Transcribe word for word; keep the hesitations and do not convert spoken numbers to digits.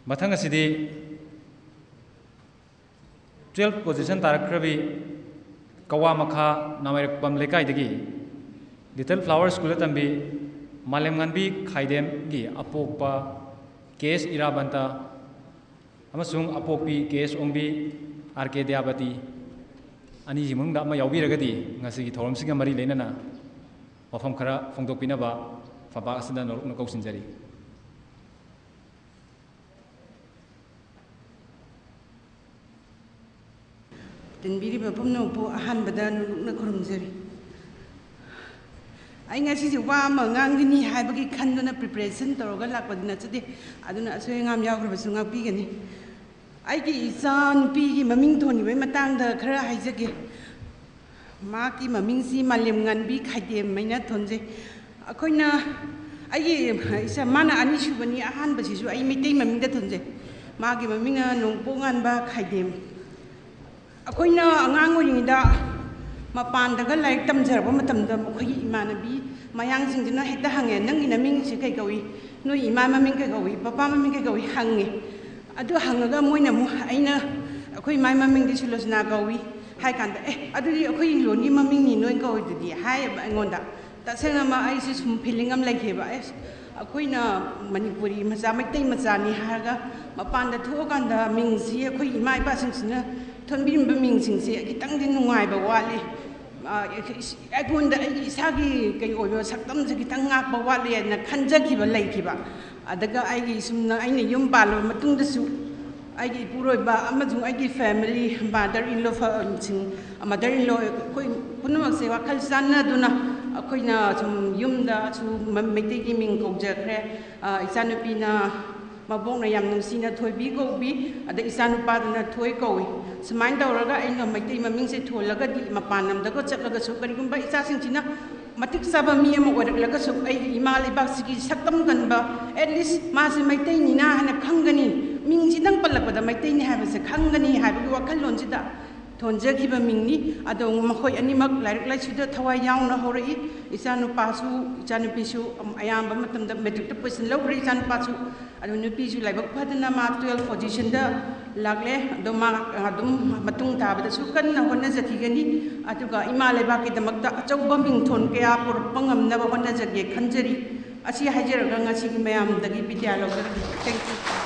ꯃꯊꯪ ꯑꯁꯤꯗꯤ twelve position ꯇꯥꯔꯛꯈ꯭ꯔꯕꯤ ꯀꯋꯥ ꯃꯈꯥ ꯅꯥꯃꯩꯔꯛꯄꯝ ꯂꯩꯀꯥꯏꯗꯒꯤ Little Flower School ꯗ ꯇꯝꯕꯤ ꯃꯥꯂꯦꯝꯉꯥꯟꯕꯤ ꯈꯥꯏꯗꯦꯝꯒꯤ ꯑꯄꯣꯛꯄ ꯀꯦ ꯑꯦꯁ ꯏꯔꯥꯕꯟꯇ ꯑꯃꯁꯨꯡ ꯑꯄꯣꯛꯄꯤ ꯀꯦ ꯑꯦꯁ ꯑꯣꯡꯕꯤ, ꯑꯥꯔ ꯀꯦ ꯗ꯭ꯌꯥꯕꯇꯤ ꯑꯅꯤꯒꯤ ꯃꯅꯨꯡꯗ ꯑꯃ ꯌꯥꯎꯕꯤꯔꯒꯗꯤ ꯉꯁꯤꯒꯤ ꯊꯧꯔꯝꯁꯤꯒ ꯃꯔꯤ ꯂꯩꯅꯅ ꯋꯥꯐꯝ ꯈꯔ ꯐꯣꯡꯗꯣꯛꯄꯤꯅꯕ ꯐꯝꯄꯥꯛ ꯑꯁꯤꯗ ꯅꯧꯔꯛꯅ ꯀꯧꯁꯤꯟꯖꯔꯤ꯫ ꯇꯤꯟꯕꯤꯔꯤꯕ ꯄꯨꯝꯅꯃꯛꯄꯨ ꯑꯍꯥꯟꯕꯗ ꯅꯣꯂꯨꯛꯅ ꯈꯨꯔꯨꯝꯖꯔꯤ꯫ ꯑꯩ ꯉꯁꯤꯁꯦ ꯋꯥ ꯑꯃ ꯉꯥꯡꯒꯅꯤ ꯍꯥꯏꯕꯒꯤ ꯈꯟꯗꯨꯅ preparation ꯇꯧꯔꯒ ꯂꯥꯛꯄꯗꯤ ꯅꯠꯆꯗꯦ, ꯑꯗꯨꯅ ꯑꯁꯣꯏ ꯑꯉꯥꯝ ꯌꯥꯎꯈ꯭ꯔꯕꯁꯨ ꯉꯥꯛꯄꯤꯒꯅꯤ꯫ ꯑꯩꯒꯤ ꯏꯆꯥ ꯅꯨꯄꯤꯒꯤ ꯃꯃꯤꯡ ꯊꯣꯟꯈꯤꯕꯒꯤ ꯃꯇꯥꯡꯗ ꯈꯔ ꯍꯥꯏꯖꯒꯦ꯫ ꯃꯍꯥꯛꯀꯤ ꯃꯃꯤꯡꯁꯤ ꯃꯥꯂꯦꯝꯉꯥꯟꯕꯤ ꯈꯥꯏꯗꯦꯝ ꯍꯥꯏꯅ ꯊꯣꯟꯖꯩ꯫ ꯑꯩꯈꯣꯏꯅ, ꯑꯩꯒꯤ ꯏꯆꯥ, ꯃꯥꯅ ꯑꯅꯤꯁꯨꯕꯅꯤ, ꯑꯍꯥꯟꯕꯁꯤꯁꯨ ꯑꯩ ꯃꯩꯇꯩ ꯃꯃꯤꯡꯗ ꯊꯣꯟꯖꯩ꯫ ꯃꯥꯒꯤ ꯃꯃꯤꯡꯅ ꯅꯣꯡꯄꯣꯛꯉꯥꯟꯕ ꯈꯥꯏꯗꯦꯝ꯫ ꯑꯩꯈꯣꯏꯅ ꯑꯉꯥꯡ ꯑꯣꯏꯔꯤꯉꯩꯗ ꯃꯄꯥꯟꯗꯒ ꯂꯥꯏꯔꯤꯛ ꯇꯝꯖꯔꯛꯄ ꯃꯇꯝꯗ ꯃꯈꯣꯏꯒꯤ ꯏꯃꯥꯟꯅꯕꯤ ꯃꯌꯥꯡꯁꯤꯡꯁꯤꯅ ꯍꯦꯛꯇ ꯍꯪꯉꯦ, "ꯅꯪꯒꯤ ꯅꯃꯤꯡꯁꯤ ꯀꯩ ꯀꯧꯏ? ꯅꯣꯏ ꯏꯃꯥ ꯃꯃꯤꯡ ꯀꯩ ꯀꯧꯏ? ꯄꯄꯥ ꯃꯃꯤꯡ ꯀꯩ ꯀꯧꯏ?" ꯍꯪꯉꯦ꯫ ꯑꯗꯨ ꯍꯪꯉꯒ ꯃꯣꯏꯅ ꯑꯃꯨꯛ, ꯑꯩꯅ "ꯑꯩꯈꯣꯏ ꯏꯃꯥ ꯃꯃꯤꯡꯗꯤ ꯁꯨꯂꯣꯆꯅꯥ ꯀꯧꯏ" ꯍꯥꯏ ꯀꯥꯟꯗ, "ꯑꯦ, ꯑꯗꯨꯗꯤ ꯑꯩꯈꯣꯏ ꯂꯣꯟꯒꯤ ꯃꯃꯤꯡꯅꯤ ꯅꯣꯏ ꯀꯧꯔꯤꯗꯨꯗꯤ" ꯍꯥꯏꯌꯦꯕ ꯑꯩꯉꯣꯟꯗ꯫ ꯇꯁꯦꯡꯅꯃꯛ ꯑꯩꯁꯦ ꯁꯨꯝ feeling ꯑꯃ ꯂꯩꯈꯤꯕ꯫ ꯑꯦꯁ, ꯑꯩꯈꯣꯏꯅ ꯃꯅꯤꯄꯨꯔꯤ ꯃꯆꯥ, ꯃꯩꯇꯩ ꯃꯆꯥꯅꯤ ꯍꯥꯏꯔꯒ ꯃꯄꯥꯟꯗ ꯊꯣꯛꯑꯀꯥꯟꯗ ꯃꯤꯡꯁꯤ ꯑꯩꯈꯣꯏ ꯏꯃꯥ ꯏꯄꯥꯁꯤꯡꯁꯤꯅ ꯊꯣꯟꯕꯤꯔꯝꯕ ꯃꯤꯡꯁꯤꯡꯁꯦ ꯈꯤꯇꯪꯗꯤ ꯅꯨꯡꯉꯥꯏꯕ ꯋꯥꯠꯂꯤ꯫ ꯑ, ꯑꯩꯉꯣꯟꯗ ꯑꯩꯒꯤ ꯏꯁꯥꯒꯤ ꯀꯩ ꯑꯣꯏꯕ ꯁꯛꯇꯝꯁꯦ ꯈꯤꯇꯪ ꯉꯥꯛꯄ ꯋꯥꯠꯂꯤ ꯍꯥꯏꯅ ꯈꯟꯖꯈꯤꯕ ꯂꯩꯈꯤꯕ꯫ ꯑꯗꯨꯒ ꯑꯩꯒꯤ ꯁꯨꯝꯅ ꯑꯩꯅ ꯌꯨꯝ ꯄꯥꯜꯂꯕ ꯃꯇꯨꯡꯗꯁꯨ ꯑꯩꯒꯤ ꯏꯄꯨꯔꯣꯏꯕ ꯑꯃꯁꯨꯡ ꯑꯩꯒꯤ family, mother in law ꯐ-, ꯁꯤꯡ, mother in law ꯑꯩꯈꯣꯏ ꯄꯨꯝꯅꯃꯛꯁꯦ ꯋꯥꯈꯜ ꯆꯥꯟꯅꯗꯨꯅ ꯑꯩꯈꯣꯏꯅ ꯁꯨꯝ ꯌꯨꯝꯗꯁꯨ ꯃ-, ꯃꯩꯇꯩꯒꯤ ꯃꯤꯡ ꯀꯧꯖꯈ꯭ꯔꯦ꯫ ꯑ, ꯏꯆꯥꯅꯨꯄꯤꯅ ꯃꯕꯣꯛꯅ ꯌꯥꯝ ꯅꯨꯡꯁꯤꯅ ꯊꯣꯏꯕꯤ ꯀꯧꯕꯤ, ꯑꯗ ꯏꯆꯥꯅꯨꯄꯥꯗꯨꯅ ꯊꯣꯏ ꯀꯧꯏ꯫ ꯁꯨꯃꯥꯏꯅ ꯇꯧꯔꯒ ꯑꯩꯅ ꯃꯩꯇꯩ ꯃꯃꯤꯡꯁꯦ ꯊꯣꯜꯂꯒꯗꯤ ꯃꯄꯥꯟ ꯂꯝꯗꯒ ꯆꯠꯂꯒꯁꯨ ꯀꯔꯤꯒꯨꯝꯕ ꯏꯆꯥꯁꯤꯡꯁꯤꯅ ꯃꯇꯤꯛ ꯆꯥꯕ ꯃꯤ ꯑꯃ ꯑꯣꯏꯔꯛꯂꯒꯁꯨ ꯑꯩꯒꯤ ꯏꯃꯥ ꯂꯩꯕꯥꯛꯁꯤꯒꯤ ꯁꯛꯇꯝ ꯀꯟꯕ, at least ꯃꯥꯁꯤ ꯃꯩꯇꯩꯅꯤꯅ ꯍꯥꯏꯅ ꯈꯪꯒꯅꯤ, ꯃꯤꯡꯁꯤꯗꯪ ꯄꯜꯂꯛꯄꯗ ꯃꯩꯇꯩꯅꯤ ꯍꯥꯏꯕꯁꯦ ꯈꯪꯒꯅꯤ ꯍꯥꯏꯕꯒꯤ ꯋꯥꯈꯜꯂꯣꯟꯁꯤꯗ ꯊꯣꯟꯖꯈꯤꯕ ꯃꯤꯡꯅꯤ꯫ ꯑꯗꯣ ꯃꯈꯣꯏ ꯑꯅꯤꯃꯛ ꯂꯥꯏꯔꯤꯛ ꯂꯥꯏꯁꯨꯗ ꯊꯋꯥꯏ ꯌꯥꯎꯅ ꯍꯧꯔꯛꯏ꯫ ꯏꯆꯥꯅꯨꯄꯥꯁꯨ, ꯏꯆꯥꯅꯨꯄꯤꯁꯨ ꯑꯌꯥꯝꯕ ꯃꯇꯝꯗ ꯃꯦꯇ꯭ꯔꯤꯛꯇ ꯄꯣꯖꯤꯁꯟ ꯂꯧꯈ꯭ꯔꯦ꯫ ꯏꯆꯥꯅꯨꯄꯥꯁꯨ, ꯑꯗꯨ ꯅꯨꯄꯤꯁꯨ ꯂꯥꯏꯕꯛ ꯐꯗꯅ ꯃꯥ ꯇꯨꯌꯦꯜꯐ ꯄꯣꯖꯤꯁꯟꯗ ꯂꯥꯛꯂꯦ꯫ ꯑꯗꯣ ꯃꯥ ꯑꯗꯨꯝ ꯃꯇꯨꯡ ꯇꯥꯕꯗꯁꯨ ꯀꯟꯅ ꯍꯣꯠꯅꯖꯈꯤꯒꯅꯤ꯫ ꯑꯗꯨꯒ ꯏꯃꯥ ꯂꯩꯕꯥꯛꯀꯤꯗꯃꯛꯇ ꯑꯆꯧꯕ ꯃꯤꯡꯊꯣꯟ ꯀꯌꯥ ꯄꯨꯔꯛꯄ ꯉꯝꯅꯕ ꯍꯣꯠꯅꯖꯒꯦ ꯈꯟꯖꯔꯤ꯫ ꯑꯁꯤ ꯍꯥꯏꯖꯔꯒ ꯉꯁꯤꯒꯤ ꯃꯌꯥꯝꯗꯒꯤ ꯕꯤꯗ꯭ꯌꯥ ꯂꯧꯖꯔꯒꯦ꯫ Thank you꯫